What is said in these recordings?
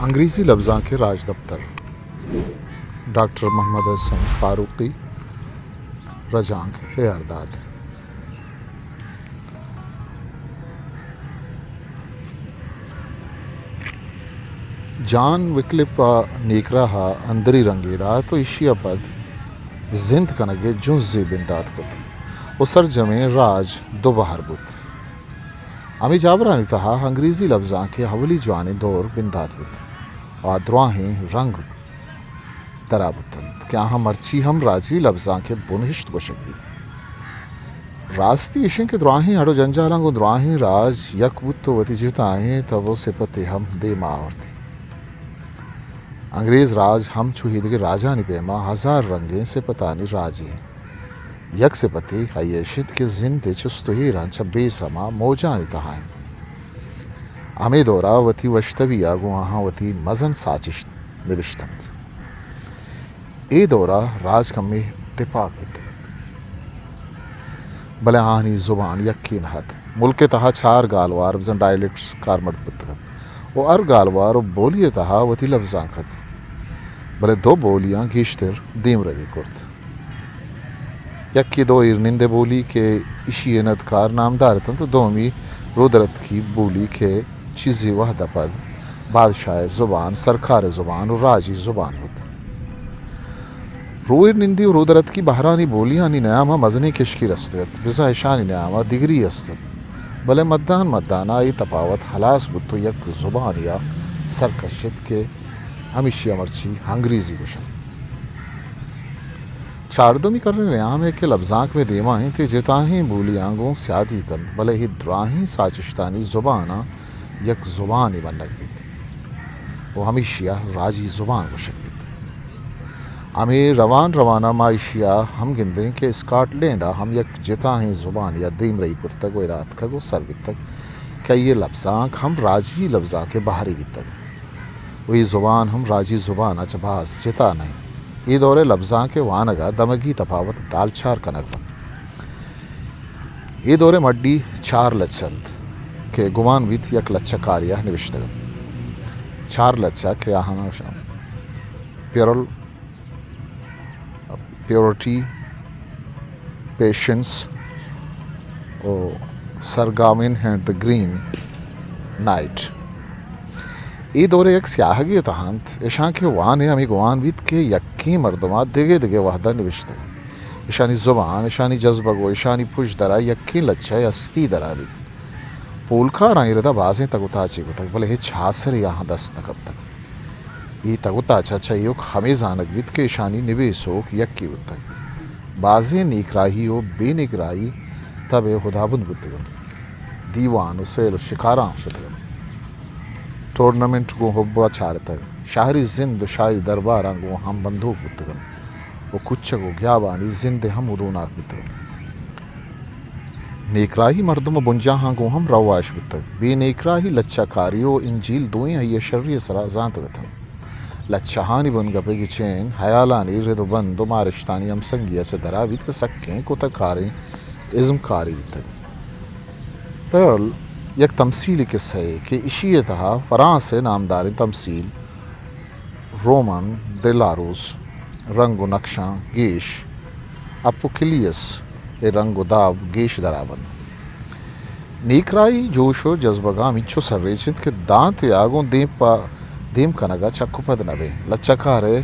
انگریزی لبزانک ءِ راجدپتر، ڈاکٹر محمد حسن فاروقی، رجانک، ہیارداد۔ جان وکلف ءَ نیکراہ ءَ اندری رنگے دات ءُ ایشی ءَ پد زند کنگ ءِ جنزے بندات کت ءُ سرجمیں راج دو بہر بوت۔ ہمے جاورانی تہا انگریزی لبزانک ءِ اولی جوانیں دور بندات بوت ءُ آ دراہیں رنگ درا بوت انت کہ آہاں مرچی ہم راجی لبزانک ءِ بنہشت گوشگ بیت۔ راستی ایش انت کہ دراہیں اڑ ءُ جنجالاں گوں دراہیں راج یک بوت ءُ وتی جتائیں تب ءُ سپتے ہم دیما آورت۔ انگریز راج ہم چو ایدگہ راجانی پیما ہزار رنگیں سپتانی راجے۔ یک سپتے آئی ءِ اش انت کہ زند ءِ چست ءُ ایراں چہ بے سما موجانی تہا انت۔ ہمے دورا وتی وشتوی ءَ گوں آہاں وتی مزن ساچشت نبشت انت۔ اے دورا راج کمے تپاک بیتگ انت، بلے آہانی زبان یکے نہ ات۔ ملک ءِ تہا چار گالوار بزاں ڈائلیکٹس کارمرد بوتگ انت ءُ ہر گالوار ءُ بولی ءِ تہا وتی لبزانک ات، بلے دو بولیاں گیشتر دیمروی کرت۔ یکے دو ایرنند ءِ بولی کہ ایشی ءِ ندکار نامدار اتنت ءُ دومی رودرتکی بولی کہ چیزے وہد ءَ پد بادشاہ ءِ زبان، سرکار ءِ زبان ءُ راجی زبان بوت۔ رو ایرنندی ءُ رودرتکی بہرانی بولیانی نیام ءَ مزنیں کشکے رستگ ات، بزاں اشانی نیام ءَ دگری است ات، بلے مدان مدان ءَ اے تپاوت ہلاس بوت ءُ یک زبانے ءَ سر کشت کہ ہمیشی ءَ مرچی انگریزی گوشنت۔ چاردہمی کرن ءِ نیام ءَ کہ لبزانک مئے دیما انت، اے جتاہیں بولیاں گوں سیادی کنت، بلے اے دراہیں ساچشتانی زباناں یک زبانے منگ بیت ءُ ہمیشی ءَ راجی زبان گوشگ بیت۔ ہمے روان روان ءَ ما ایشی ءَ ہم گندیں کہ اسکاٹ لینڈ ءَ ہم یک جتاہیں زبانے ءَ دیمرئی کرتگ ءُ ادا اتکگ ءُ سر بیتگ کہ آئی ءِ لبزانک ہم راجی لبزانک ءِ بہرے بیتگ۔ ءُ اے زبان ہم راجی زبان ءَ چہ باز جتا نہ انت۔ اے دور ءِ لبزانک ءِ وانگ ءَ دمگی تپاوت ڈالچار کنگ بنت۔ اے دور ءِ مڈی چار لچہ انت کہ گمان بیت یک لچہ کارے ءَ نبشتگ انت۔ چار لچہ کہ آہاں پیرل پیورٹی، پیشنس ءُ سرگامین اینڈ دی گرین نائٹ۔ اے دور ءِ یک سیاہگے ءِ تہا انت، اشاں کہ وان ءَ ہمے گمان بیت کہ یکیں مردم ءَ دگہ دگہ وہد ءَ نبشتگ انت۔ اشانی زبان، اشانی جزبگ ءُ اشانی پژدر ءَ یکیں لچہ ءِ ہستی درا بیت۔ پولکاراں اے رد ءَ بازیں تگ ءُ تاچے کتگ، بلے ہچ آسرے آہاں دست نہ کپتگ۔ اے تگ ءُ تاچ ءَ چہ ایوک ہمے زانگ بیت کہ اشانی نبیسوک یکے بوتگ۔ بازیں نیکراہی ءُ بے نیکراہی تب ءِ ہدابند بوتگ انت۔ دیوان ءُ سیل ءُ شکاراں شتگ انت۔ ٹورنمنٹ گوں حب ءَ چارتگ۔ شہری زند ءُ شاہی درباراں گوں ہم بندوک بوتگ انت ءُ کچگ ءُ گیابانی زند ءِ ہم ہدوناک بوتگ انت۔ نیکراہی مردم ءُ بنجاہاں گوں ہم رواش بوتگ۔ بے نیکراہی لچہ کاری ءُ انجیل دوئیں آئی ءِ شری ءِ سرا زانتگ اتنت۔ لچہانی بنگپ ءِ گچین ہیالانی رد ءُ بند ءُ مارشتانی ہمسنگی ءَ چہ درا بیت کہ سکیں کتہ کاریں ازم کارے بیتگ۔ پیرل یک تمثیلی کسہ یے کہ ایشی ءِ تہا فرانس ءِ نامداریں تمثیل رومان دے لاروز رنگ ءُ نقشاں گیش، اپوکلیس ءِ رنگ ءُ داب گیش درا بنت۔ نیکراہی جوش ءُ جزبگاں ہمینچو سرریچ انت کہ دانتے ءَ گوں دیم پہ دیم کنگ ءَ چک ءُ پد نہ بیں۔ لچہ کار ءِ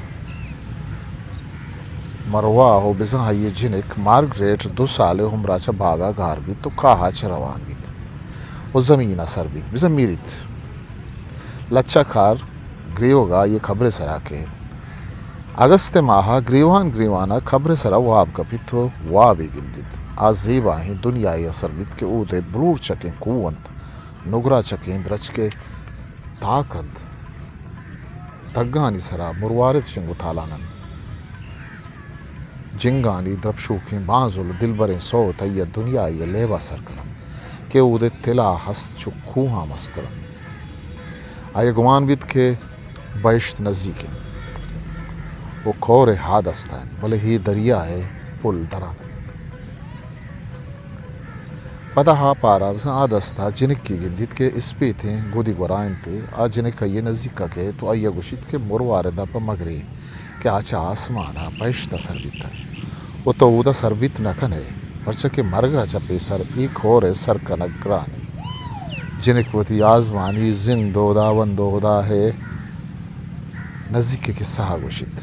مرواہ ءُ بزاں آئی ءِ جنک مارگریٹ دو سال ءِ عمر ءَ چہ باگ ءَ گار بیت ءُ کاہ ءَ چہ روان بیت ءُ زمین ءَ سر بیت، بزاں میریت۔ لچہ کار گریوگ ءَ آئی ءِ کبر ءِ سرا کیت۔ اگست ءِ ماہ ءَ گریوان گریوان ءَ کبر ءِ سرا واب کپیت ءُ وابے گندیت۔ آ زیبائیں دنیاے ءَ سر بیت کہ اود ءِ بلور چکیں کوہ انت، نگرا چکیں درچک ءِ تاک انت، تگانی سرا مروارد شنگ ءُ تالان انت۔ جنگانی درپشوکیں بانزل ءُ دلبریں سوت آئی ءَ دنیاے ءِ لیب ءَ سر کننت کہ اود ءِ تلا ہست چو کوہاں مستر انت۔ آئی ءَ گمان بیت کہ بہشت نزیک انت ءُ کور ءِ ہا دست ءَ انت، بلے اے دریا ءِ پل درانک بیت۔ پدا آ پارا بزاں آ دستا جنکے گندیت کہ اسپیتیں گدی گورا انت ء آ جنک آئی ء نزیکا کئیت و آئی ء گوشیت کہ مروارد ء پہ مگرے کہ آ چہ آسمان ء بہشت ء سر بیتگ و تو اودا سر بیت نہ کن ئے، پرچا کہ مرگ ء چہ پیسر اے کور ء سر کنگ گران انت۔ جنک وتی آزمانی زند و ہداوند و ہدا ء نزیک ء کسہ ء گوشیت۔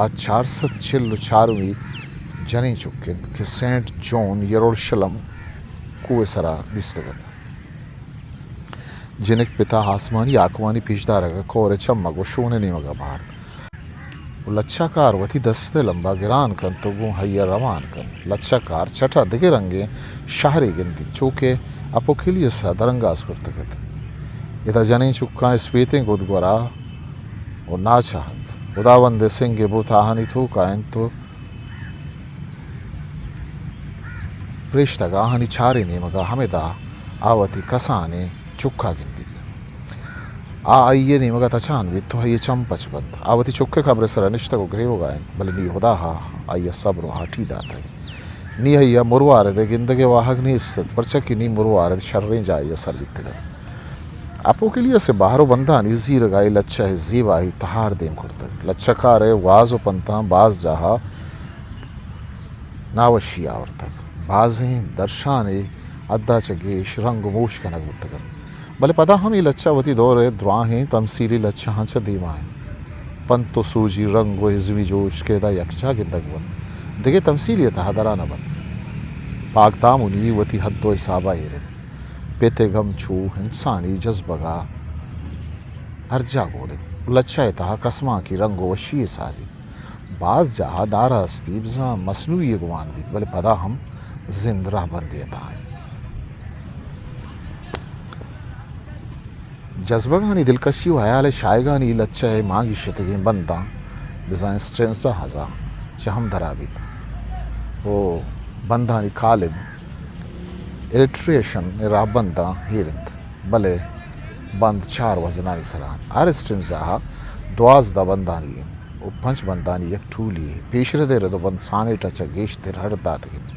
آ چار سد چل و چارمی جنین چک انت کہ سینٹ جون یرولشلم کوہ ء سرا دیستگ ات۔ جنک پتا آسمانی حاکمانی پیشدارگ ء کور ء چمگ و شون ء نیمگ ء بارت و لچہ کار وتی دست ء لمبا گران کنت و گوں آئی ء روان کنت۔ لچہ کار چٹا دگہ رنگیں شہرے گندیت، چو کہ اپوکیلیس ء درانگاز کرتگ ات۔ ادا جنین چکاں اسپیتیں گد گورا و ناچہ انت۔ ہداوند ء سنگ ء بت آہانی توکا انت و پریشتگ آہانی چاریں نیمگا ہمدا آ وتی کسانیں چکا گندیت۔ آ آئی ء نیمگا تچان بیت تو آئی ء چم پچ بنت۔ آ وتی چک ء قبر ء سرا نشتگ و گریوگا انت، بلے نی ہدا ء آئی ء صبر و ہاٹی داتگ۔ نی آئی ء مروارد ء گندگ ء واہگ نیست ات، پرچا کہ نی مروارد شریں جاہے ء سر بیتگ ات۔ اپوکیلیس ء بہر و بندانی زیرگا اے لچہ ء زیبائی تہار دیم کرتگ۔ لچہ کار ء واز و پنتاں باز جاہا ناوشی آورتگ۔ بازیں درشانے حدا چہ گیش رنگ و موش کنگ بوتگ انت۔ بلے پدا ہم اے لچہ وتی دور ء دراہیں تمثیلی لچہاں چہ دیما انت۔ پنت و سوجی رنگ و ازمی جوش کہ ادا یکجاہ گندگ بنت، دگہ تمثیلی ء تہا درا نہ بنت۔ پاک دامنی وتی حد و حسابا ایر انت۔ پت ء گم چو انسانی جذبگا ہرجاہ گون انت۔ لچہ ء تہا کسمانکی رنگ و وشی ء سازیت۔ باز جاہ ء ناراستی بزاں مصنوعی ء گمان بیت، بلے پدا ہم زند رہبندے ء تہا انت۔ جذبگانی دلکشی و ہیال ء شاہگانی لچہ ء مانگیشتگیں بنداں بزاں اسٹرینزا ہزاں چہ ہم درا بیت و بندانی کالب الیٹریشن ء راہبنداں ایر انت، بلے بند چار وزنانی سرا انت۔ ہر اسٹرینزا ء دوازدہ بندانی انت و پنچ بندانی یک ٹولی۔ پیشرد ء رد و بند سانیٹ ء چہ گیشتر ہڑ داتگ انت۔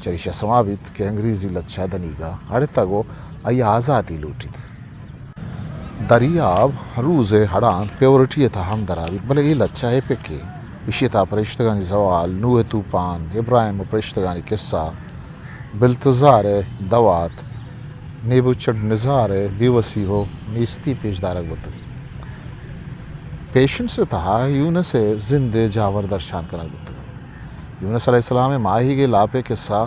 چریشی ء سما بیت کہ انگریزی لچہ دنیگا ہڑتگ و آئی ء آزاتی لوٹیت۔ دریاب روز ء ہڑاں پیورٹی ء تہا ہم درا بیت، بلے اے لچہ ایپکے۔ ایشی ء تہا پرشتگانی زوال، نوح ء توپان، ابراہیم و پرشتگانی کسہ، بلتزار ء دوات، نیبوچڈنزار ء بیوسی و نیستی پیش دارگ بوتگ۔ پیشنس ء تہا یونس ء زند ء جاور درشان کنگ بوتگ انت۔ یونس علیہ السلام ء ماہیگ ء لاپ ء کسہ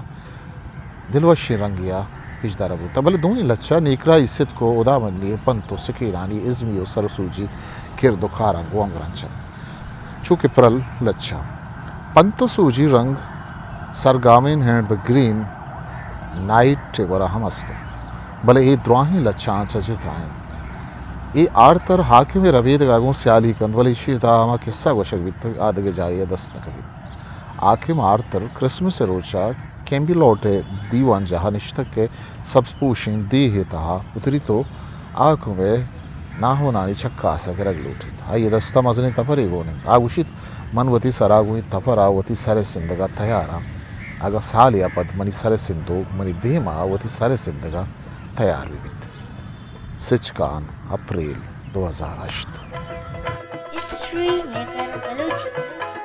دلوشیں رنگے ء پیش دارگ بوتگ، بلے دوئیں لچہ نیکراہی، ستک و ہدامندی ء پنت و سکینانی ازمی و سرسوجی کرد و کاراں گوں ہمگرنچ انت۔ چو کہ پرل لچہ پنت و سوجی رنگ سرگامین اینڈ دی گرین نائٹ ء گورا ہم است انت، بلے اے دراہیں لچہاں چہ جتا انت۔ اے آرتر حاکم ء ربیدگ ء گوں سیالی کنت، بلے ایشی ء تہا ہما کسہ گوشگ بیتگ آ دگہ جاہے ء دست نہ کپیت۔ حاکم آرتر کرسمس ء روچ ء کیمبیلوٹ ء دیوان جاہ ء نشتگ کہ سبز پوشیں دیہے ء تہا اتریت و حاکم ء ناہونانی چکاس ء گرگ لوٹیت۔ آئی ء دست ء مزنیں تپرے گون انت۔ آ گوشیت، من وتی سرا گوں اے تپر ء وتی سر ء سندگ ء تیار آں۔ اگاں سالے ء پد منی سر ء سندوک منی دیم ء وتی سر ء سندگ ء تیار بہ بیت۔ سچکان، اپریل، دو ہزار ہشت۔ History maker Balochi.